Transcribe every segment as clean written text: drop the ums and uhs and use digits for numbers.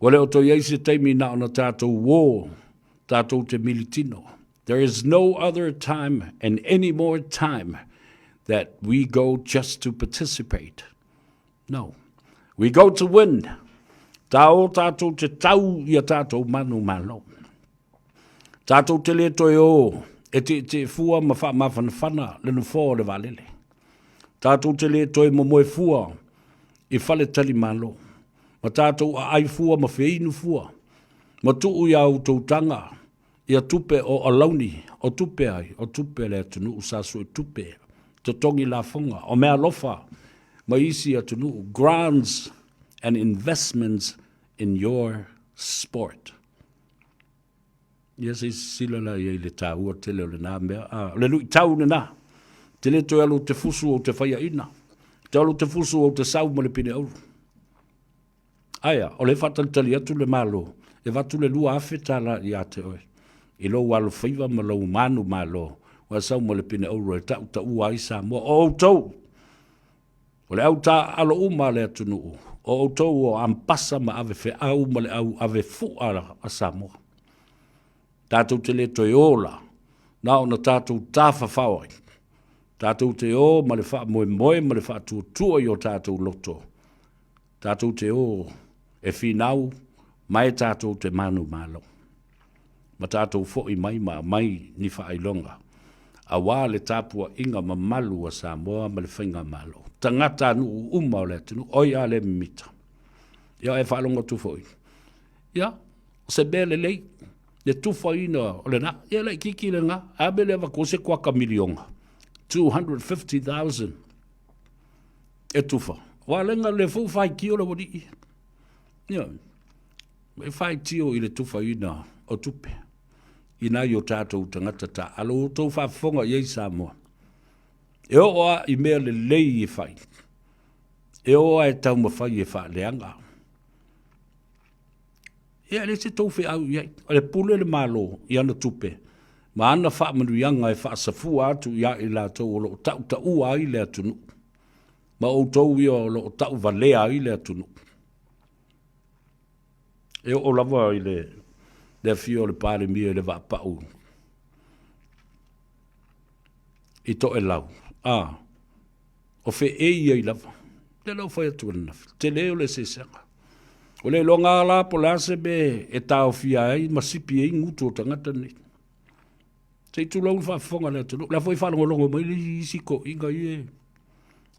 Ua le o toe i ai se taimi na ona tatou uō tatou te militino. There is no other time and any more time that we go just to participate. No. We go to win. Tā o tātou te tau i a tātou manu malo. Tātou te le toe o e te te fua ma whaamawhanawhana le nofoa o le vaalele. Tātou te le toe momoe fua i whale tali malo. Ma tātou aai fua ma wheinu fua. Ma tuu i a outou tanga ia tupe o alauni, o tupe ai, o tupe a le atunuu sa sue tupe, totogi lafoga, o meaalofa mai isi atunuu, grants and investments in your sport. Ia se i sisila la i ai le tāua tele o lenā mea. A, o le luitau lenā. Te le toe alu te fusu o te faiaina. Te alu te fusu o te sau ma le pine auru. Aea, o le faatalitali atu le Malo, e avatu le 2000 tala ia te oe, i lou alofaiva ma lou manu malo, ua sau ma le pine auro e tautaua ai Samoa. O outou, o le au taaalo uma a le atunuu, o outou o ampasa ma ave feau ma le au ave fua a Samoa. Tatou te le toe ola, na ona tatou tafafao ai. Tatou te o ma le faamoemoe ma le faatuatua i o tatou loto. Tatou te o e finau ma e tatou te manumalo, ma tatou foi mai ma aumai ni faailoga aua le tapuaiga mamalu a Samoa ma le Faigamalo, tagatanuu uma o le atunuu, oi a le mimita. Ia e faalogo atu foi, ia, o se mea lelei le tufaina o lena, ia laitiiti lena, a mea le avatua se kuata miliona, 250,000 e tufa. Ua lenga le fou faitio le ualii. Ia, e faitio i le tufaina o tupe i nai o tatou tagata taaalo. Ua outou faafofoga i ai Samoa. E oo lava i mea lelei e fai, e oo lava e taumafai e faaleaga. Ia, e leai se tou feau i ai. O le pule le Malo i ana tupe ma ana faamanuiaga e faasafua atu ia i latou o lo o tautaua ai le atunuu, ma outou ia o lo o tauvalea ai le atunuu. E oo lava i le, le afio o le Palemia i le vaapau i Toelau, a, o feei ai lava. Lea la ua fai atu ananafi, tele o le eseesega. O le iloga lava la po o le a se mea e taofia ai ma sipi ai gutu o tagata nei. Se i tulou le faafofoga a le atunuu. O la foi e faalogologo mai le isi toeaiina ia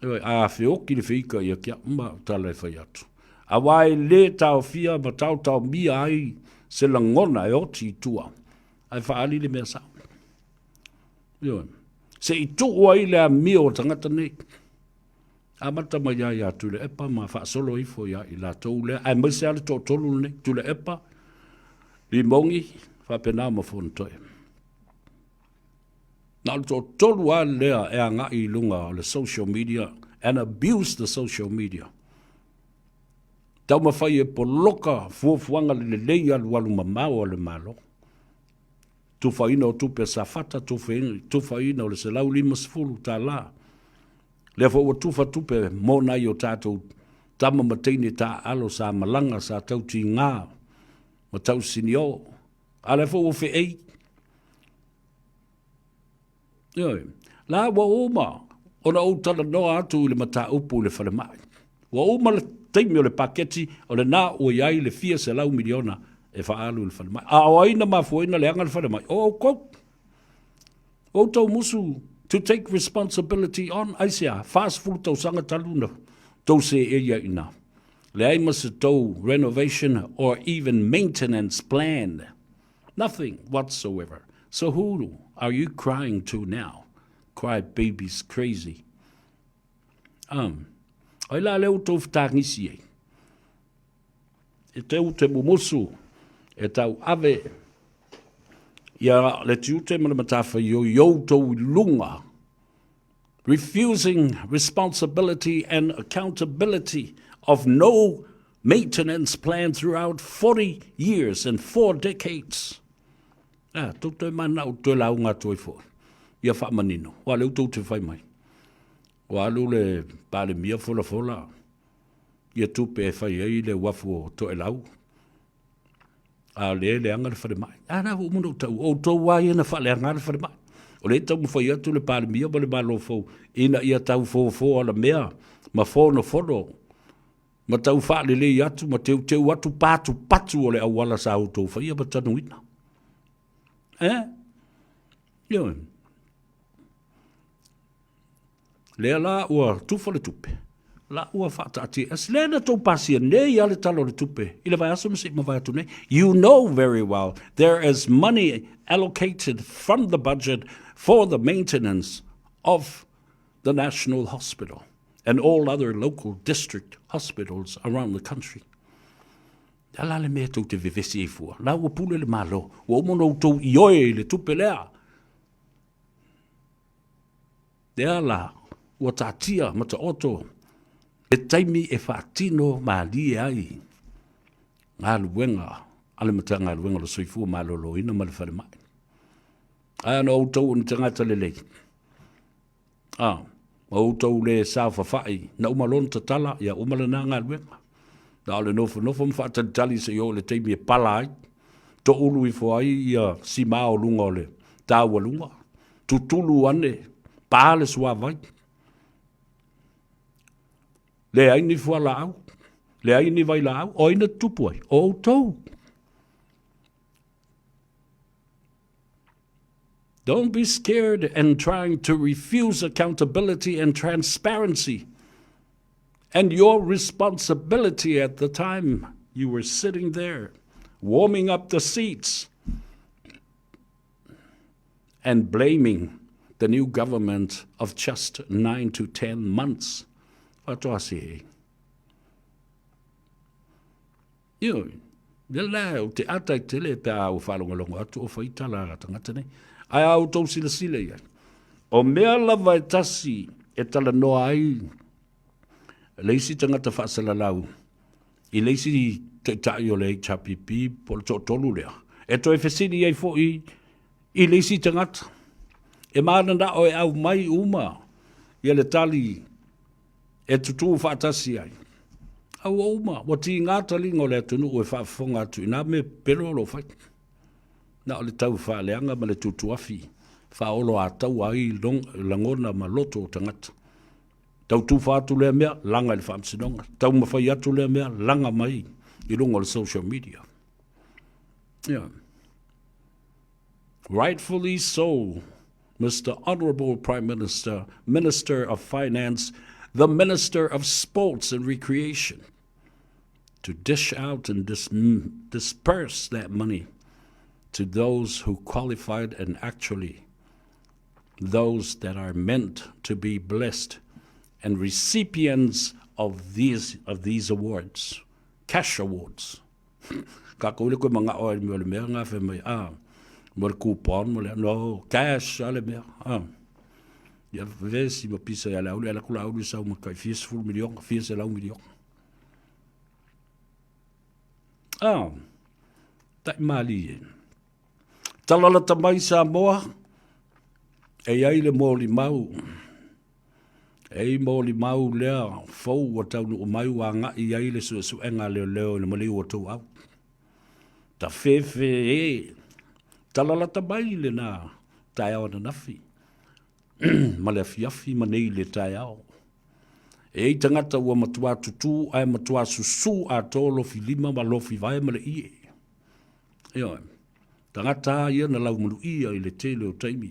e, a feoti le feita ia te au ma tala e fai atu. Aua e le taofia ma taotaomia ai se lagona e oti i tua, ae faaali le mea sao. Ioe. Se i tuu ai le amio o tagata nei. Amata mai ai ia Tuilaepa ma faasolo ifo ia i latou lea, aemaise lava le toatolu lenei, Tuilaepa, Limogi, faapena ma Fonotoe. Na o le toatolu lava lea e agai i luga o le social media and abuse the social media. Taumafai e poloka fuafuaga lelei alualu mamao a le Malo. Tufaina o tupe a Safata, tufaina o le $150. Lea foi ua tufa tupe mo nai o tatou tama ma teine taaalo sa malaga, sa tautiga ma tausinio. A lea foi ua feei. Ioe. La ua uma ona ou talanoa atu i le mataupu i le falemai. Ua uma le taimi o le paketi, o lena ua i ai le fia selau miliona e faaalu i le falemai. A o ai na mafuaina leaga le falemai? O outou. O outou musu to take responsibility on, aisea, 40 tausaga talu na tou seei ai i ina. Leai ma se tou renovation or even maintenance plan. Nothing whatsoever. So who are you crying to now? Cry babies crazy. Um, ai la lea ua tou fetagisi ai. E te u te mumusu e tau ave ia le tiute ma le matawhaioi i outou i lunga refusing responsibility and accountability of no maintenance plan throughout 40 years and four decades. Ah, tou toe manao toe lauga atu ai foi. Ia faamanino. Ua leu tou te fai mai. Ua alu le Palemia folafola ia tupe e fai ai le uafu o Toelau. A o lea e leaga le falemai. A la ua uma ona ou taua, o outou lava ia na faaleaga le falemai. O lea e taumafai atu le Palemia ma le Malo fou ina ia tau fofo alamea ma fonofono ma tau faalelei atu ma teuteu atu patupatu o le auala sa outou faia ma tanuina. Eh? Ioe. Lea la ua tufa le tupe, la ua faataatia ese. Lea na tou pasia nei lava le Tala o le Tupe i le vaiaso na se i mavae atu nei. You know very well there is money allocated from the budget for the maintenance of the National Hospital and all other local district hospitals around the country. A la le mea tou te vevesi ai fua. La ua pule le Malo. Ua uma ona outou ioe i le tupe lea. Lea la ua taatia ma taoto le taimi e faatino malie ai galuega a le Matagaluega o le Soifua Maloloina ma le Falemai. Ae ona outou o ni tagata lelei, a, ma outou le saofafai, na uma loa ona tatala, ia uma lena galuega. Na o le nofonofo ma faatalitali seia oo i le taimi e pala ai, toulu ifo ai ia sima o luga o le taualuga, tutulu ane, pa le suavai. Leai ni fualaau, leai ni vailaau, o ai na tutupu ai? O outou. Don't be scared and trying to refuse accountability and transparency and your responsibility at the time you were sitting there warming up the seats and blaming the new government of just 9 to 10 months. Faatoa se e. Ioe, lea la ou te ata i tele pe a ua faalogologo atu o fai tala a tagata nei. Ae a outou silasila i ai, o mea lava e tasi e talanoa ai le isi tagata faasalalau i le isi taitai o le HRPP po o le toatolu lea, e toe fesili ai foi i le isi tagata. E mananao e aumai uma ia le tali e tutū faatasi ai. A ua uma, ua tiga taliga o le atunuu e faafofoga atu i nā mea pepelo o lo o fai. Na o le tau faaleaga ma le tutuafi faaoloataua ai lagona ma loto o tagata. Tau tufa atu lea mea, laga i le faamasinoga. Taumafai atu lea mea, laga mai i luga o le social media. Yeah. Rightfully so, Mr. Honorable Prime Minister, Minister of Finance, the Minister of Sports and Recreation, to dish out and dis disperse that money to those who qualified and actually those that are meant to be blessed and recipients of these, of these awards, cash awards. Ka kou le koe mangao ai mo le mea ngā whai mai, ah, mo le coupon, mo le, no, cash a le mea, ah. Ia vesi ma pisa ia le auli, ala kula auli sau ma kai fia sefulu miliona, fia selau miliona. Ah, tai mali e. Talalata mai Samoa, e iai le molimau, E i molimau lea fou ua taunuu mai ua agai i ai le suesuega a leoleo i le maliu o tou au. Tafefe e, talalata mai lena taeao ananafi ma le afiafi ma nei le taeao. E i tagata ua matua tutū ae matua susū atoa lofi lima ma lofi vae ma le ie. Ioe. Tagata a ia na laumaluia i le tele o taimi.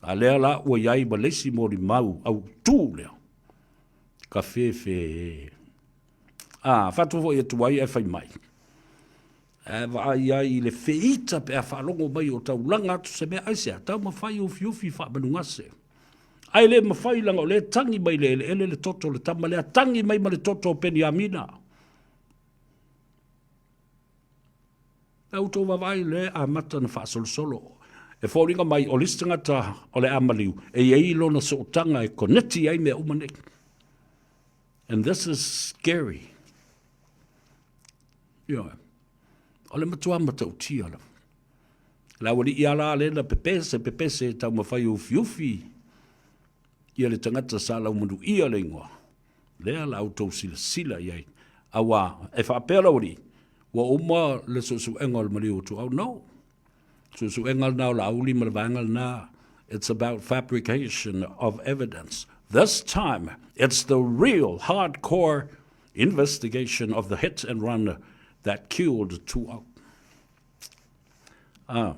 A lea la ua i ai ma le isi molimau autū lea, ka fefe e. A, faatu foi atu ai ae fai mai. Ae vaai ai i le feita pe a faalogo mai o taulaga atu se mea, aisea, taumafai ufiufi faamanugase. Ae le mafai leaga o lea e tagi mai le eleele le toto o le tama lea, tagi mai ma le toto o Peniamina. A outou vaavaai lea e amata ona faasolosolo. E foliga mai o le isi tagata o le a maliu, e i ai lona sootaga e koneti ai mea uma nei. And this is scary. Ioe. O le matua matautia lava. Le aualii lava la lea na pepese, pepese e taumafai e ufiufi ia le tagata sa laumanuia le igoa. Lea la outou silasila i ai. Auā, e faapea le aualii, Ua uma le suesuega o le maliu o Tuuau? No. Suesuega lena o Laauli ma le vaega lena. It's about fabrication of evidence. This time, it's the real hardcore investigation of the hit and run that killed Tuuau. Ah.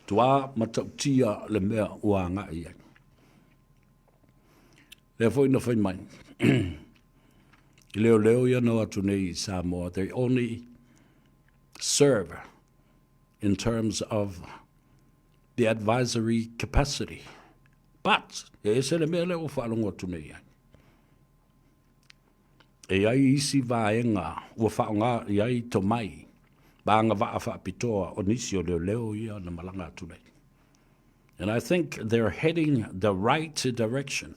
Tuā matautia le mea ua agai i ai. Lea foi na fai mai, i leoleo ia na o atu nei i Samoa, they only serve in terms of the advisory capacity. But, e ese le mea lea ua faalogo atu nei ai. E i ai isi vaega ua faaaoga i ai tomai ma agavaa faapitoa o nisi o leoleo ia na malaga atu nei. And I think they're heading the right direction.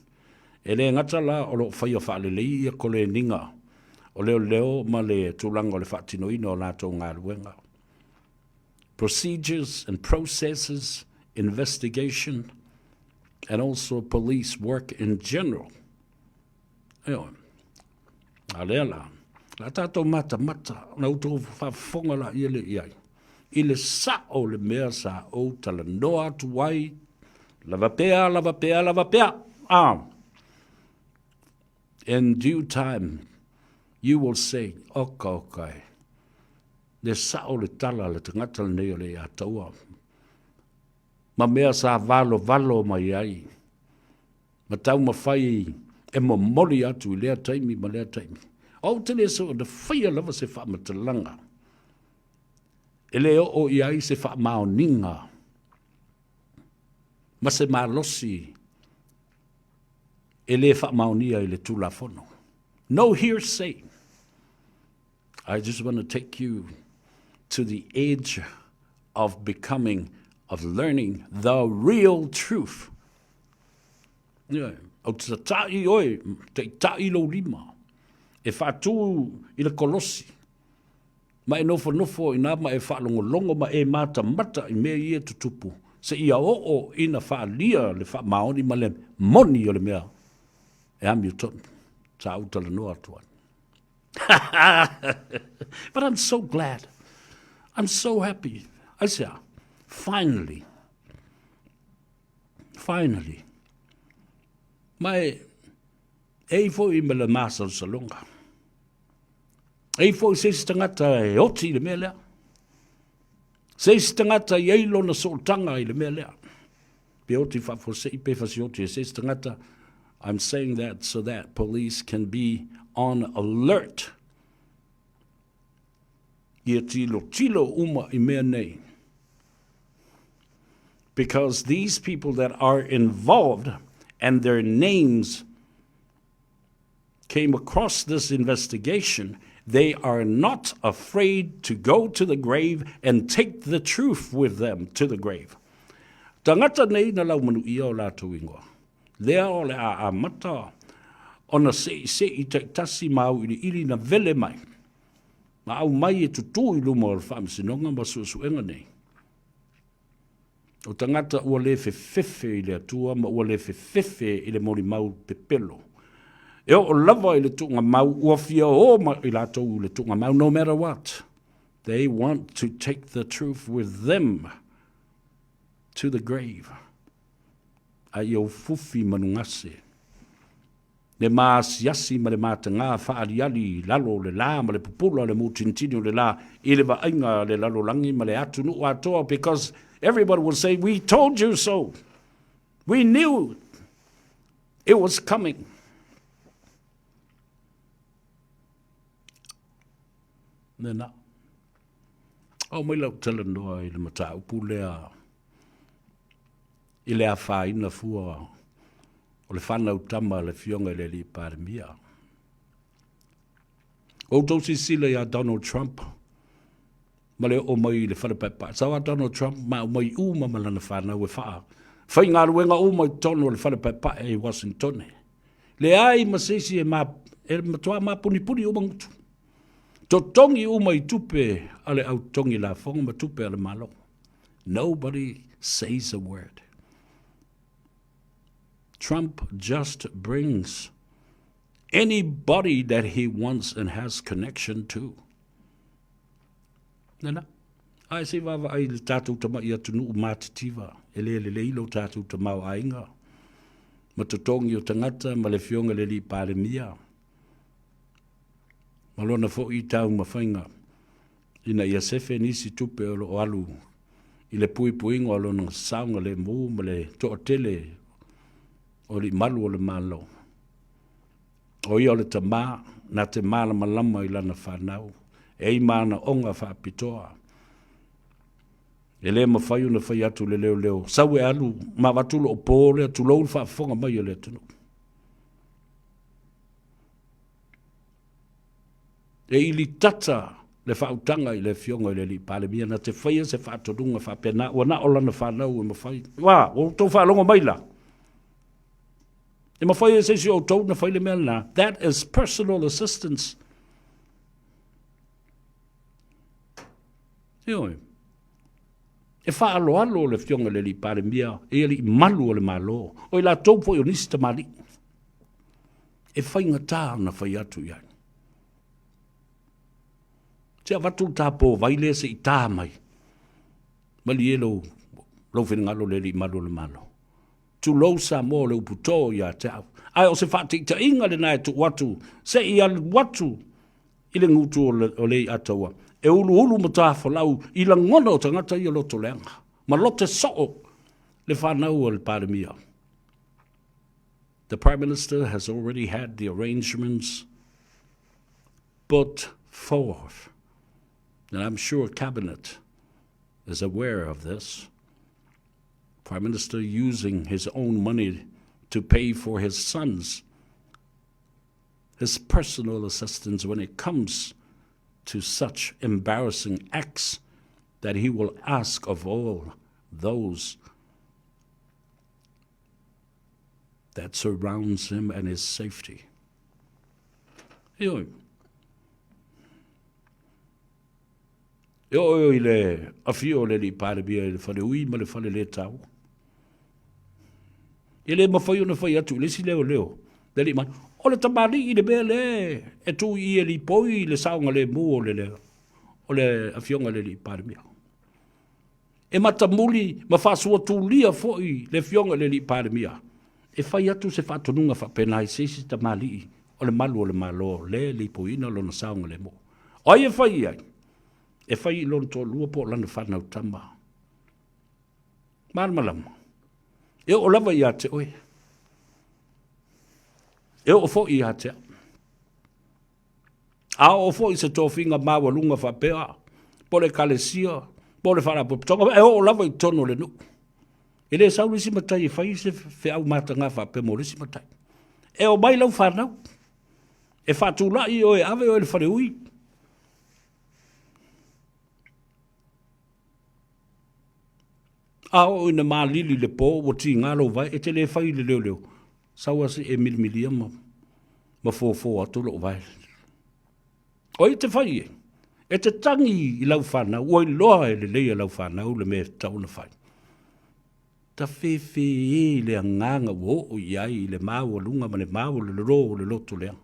E le gata la o lo o faia faalelei ia koleniga o leoleo ma le tulaga o le faatinoina o latou galuega. Procedures and processes, investigation, and also police work in general. Ioe. A lea la, la tātou matamata, na outou faafofoga la ia le i ai, i le sao o le mea sa ou talanoa atu ai, lava pea, lava pea, lava pea. Ah. In due time, you will say, oka oka e, le sao le tala le tagata lenei o le ia taua, ma mea sa valovalo mai ai, ma taumafai e momoli atu i lea taimi ma lea taimi. Ou te le soona faia lava se faamatalaga e le oo i ai se faamaoniga ma se malosi e le faamaonia i le Tulafono. No hearsay. I just want to take you to the edge of becoming, of learning the real truth. Yeah. Ou te tatai oe, taita'i lou lima, e faatū i le kolosi, ma e nofonofo i nā ma e faalogologo ma e matamata i mea ia e tutupu, seia oo ina faaalia le faamaoni ma le moni o le mea e amiotonu. Sa ou talanoa atu ai. But I'm so glad. I'm so happy. Aisea, finally, finally, ma e, e i foi ma le masalosaloga. E i foi se isi tagata e oti i le mea lea. Se isi tagata i ai lona sootaga i le mea lea. Pe oti faafuasei pe fasioti e se isi tagata. I'm saying that so that police can be on alert. Ia tilotilo uma i mea nei. Because these people that are involved and their names came across this investigation, they are not afraid to go to the grave and take the truth with them to the grave. Tagata nei na laumanuia o latou ingoa. Lea o le a amata ona seʻiseʻi taitasi ma auiliili na vele mai, ma aumai e tutū i luma o le faamasinoga ma suesuega nei. O tagata ua le fefefe i le Atua ma ua le fefefe i le molimau pepelo. E oo lava i le tuugamau, ua fia o ma i latou i le tuugamau, no matter what. They want to take the truth with them to the grave. A ia ufufi manugase. Le maasiasi ma le matagā faaaliali i lalo o le lā ma le pupula o le mutinitini o le lā i le vaaiga a le lalolagi ma le atunuu atoa because everybody will say we told you so. We knew it was coming. Nena. Ao mai lau talanoa i le mataupu lea i le afaina fua o le fanau tama a le Afioga i le Alii Palemia. Ua outou silasila ia Donald Trump ma le oo mai i le fale paepae. Sau a Donald Trump ma aumai uma ma lana fanau e faa faigaluega uma i totonu o le fale paepae i Washingtone. Leai ma se isi e, ma, e matua mapunipuni uma gutu. Totogi uma i tupe a le au totogi lafoga ma tupe a le Malo. Nobody says a word. Trump just brings. anybody that he wants and has connection to. Nana, ae se i vaavaai i le tatou tama'i atunuu matitiva e le lelei lo tatou tamaoaiga ma totogi o tagata ma le Afioga i le Alii Palemia ma lona foi taumafaiga ina ia sefe nisi tupe o lo o alu i le puipuiga o lona saogalemu ma le toatele o alii malu o le Malo. O ia o le tama na te malamalama i lana fanau, e i manaoga faapitoa. E le mafai ona fai atu le leoleo, sau e alu ma avatu loo po lea, tulou le faafofoga mai a le atunuu. E ilitata le faautaga i le Afioga i le Alii Palemia na te faia se faatonuga faapena, ua na o lana fanau e mafai. Ua outou faalogo mai la? E mafai e se isi o outou ona fai le mea lena. That is personal assistance. Ioe. E faaaloalo le Afioga i le Alii Palemia i alii malu o le Malo, o i latou foi o nisi tamalii. E faigata ona fai atu i ai. Se avatu le tapovai lea se i ta mai. Malie lou, lou finagalo le alii malu o le Malo. Tulou Samoa o le upu to ia te au. Ae o se faataitaiga lena e tuu atu se i alu atu i le gutu o le iataua e uluulu matafolau i lagona o tagata ia loto leaga ma lote soo le fanau a le Palemia. The Prime Minister has already had the arrangements put forth, and I'm sure Cabinet is aware of this. Prime Minister using his own money to pay for his sons, his personal assistance when it comes to such embarrassing acts that he will ask of all those that surrounds him and his safety. Ioe. E oo i le afio o le Alii Palemia i le fale ui ma le fale le taua. E le mafai ona fai atu i le isi leoleo, le alii mai, o le tamalii le mea lea e tu i i e lipoi le saogalemu o le, o le afioga i le Alii Palemia. E matamuli ma faasuatulia foi le afioga i le Alii Palemia e fai atu se faatonuga faapena i se isi tamalii o le malu o le Malo lea e lipoiina lona saogalemu. O ai e fai i ai? E fai i lona toalua po o lana fanau tama. Malamalama. E oo lava ia te oe. E oo foi ia te au. A oo foi se tofiga maualuga faapea, po o le ekalesia, po o le faalapotopotoga, e oo lava i totonu o le nuu. E le sau le isi matai e fai se feau mataga faapea mo le isi matai. E omai lau fanau, e faatulai oe e ave oe i le faleui. A oo ina malili le po ua tiga lou vae, e te le fai i le leoleo, sau lava se i e milimilia ma, ma fofo atu lou vae. O ai e te fai i ai? E te tagi i lau fanau, ua iloa e lelei e lau fanau le mea e tatau ona fai. Tafefe i le agaga ua oo i ai i le maualuga ma le maualolo o le loto leaga.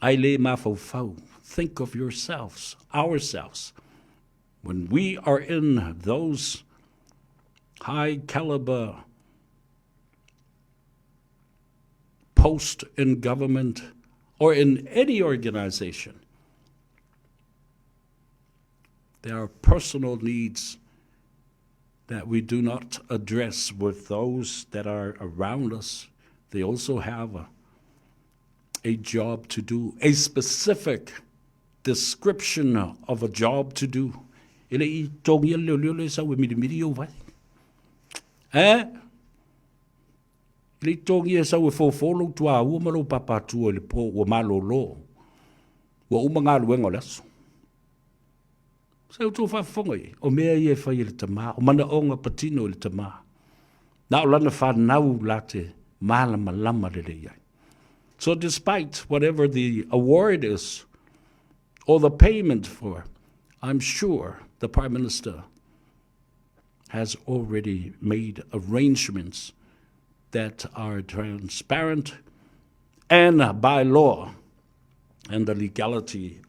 Ae le mafaufau. Think of yourselves, ourselves. When we are in those high caliber post in government or in any organization, there are personal needs that we do not address with those that are around us. They also have a, a job to do, a specific description of a job to do. E le i togia le leoleo le sau e mirimiri ou vai. Eh? E le i togia e sau e fofo lou tuaua ma lou papatua i le po ua malolo. Ua uma galuega o le aso. Se outou faafofoga i ai, o mea ia e fai e le tama, o manaoga patino i le tama. Na o lana fanau la te malamalama lelei ai. So despite whatever the award is, or the payment for, I'm sure the Prime Minister has already made arrangements that are transparent. And by law and the legality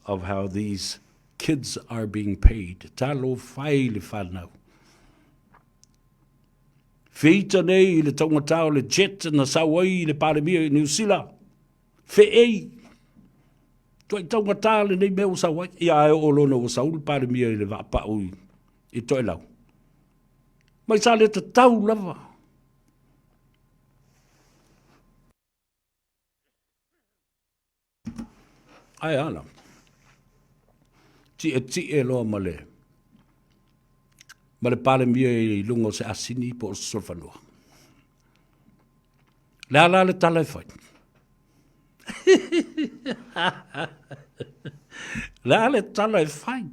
of how these kids are being paid. Talofa e i le whanau. Feita nei i le taugata o le jet na sau ai i le Palemia i Niu Sila. Feei. Tuai taugata lenei mea ua sau ai. Ia ae oo loa ina ua sau le Palemia i le vaapau i, i Toelau. Mai sa le tatau lava. Ae a la. Tietie loa ma le ma le Palemia i luga o se asini po o se solofanua. Le a la le tala e fai? Le a le tala e fai?